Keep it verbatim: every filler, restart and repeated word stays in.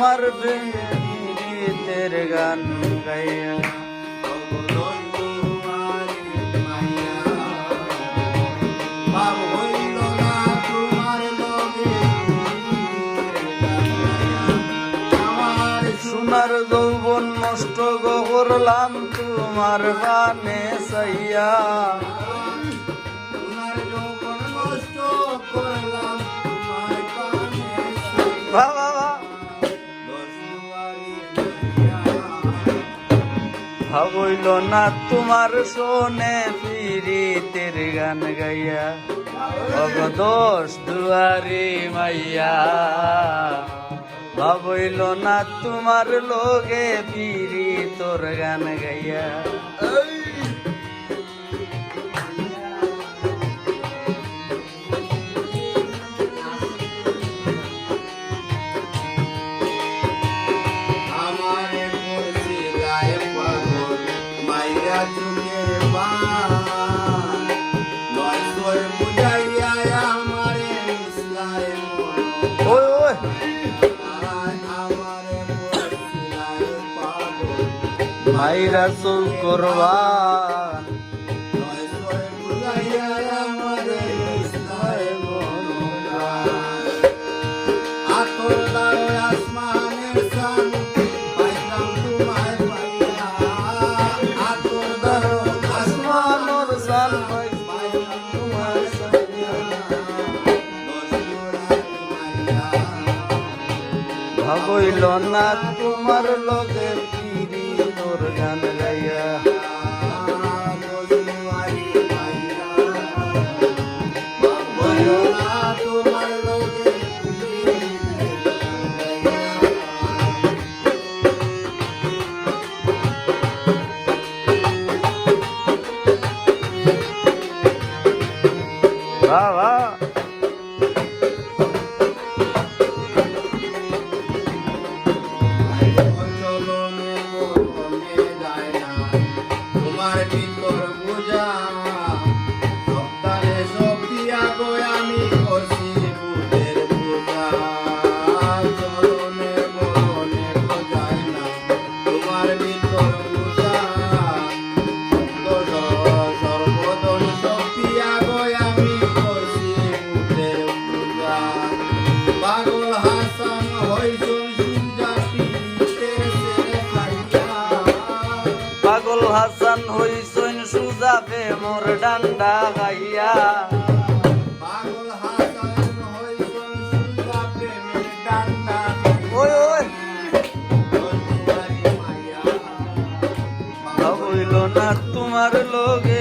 আমার পিরিতের গান গাইয়া। সোনার যৌবন নষ্ট করলাম তোমার পানে চাইয়া। বাহ, বাহ, বাহ। ভাব অইল না তোমার সনে পিরিতের গান গাইয়া, ওগো দশ দুয়ারি মাইয়া। ভাব অইল না তোমার লগে পিরিতর গান গাইয়া। আমারে করছে গায়ে পাগল, মাইরা চুলের বান। নয় ছয় বুঝাইয়া আমারে মিছলায় মন। ওই, ওই। আয় আমারে করছে গায়ে পাগল, মাইরা চুল করবা। ভাব অইল না তোমার লগে পিরিতর গান গাইয়া। বাহ, বাহ। তোমার ভিতর বুঝা, সপ্তাহে সব দিয়া গো আমি করছি বুঝের পূজা। চরণে বরণে গো যায় না, তোমার ভিতর বুঝা। সর্বদন সব দিয়া গো আমি করছি বুঝের পূজা। পাগল হাসান হইছইন সুজা পিরিতের ছেলে খাইয়া। পাগল হাসান হইছইন সুজা প্রেমর ডান্ডা খাইয়া। পাগল হাসান হইছইন সুজা প্রেমর ডান্ডা। ওই, ওই। ভাব অইল না তোমার লগে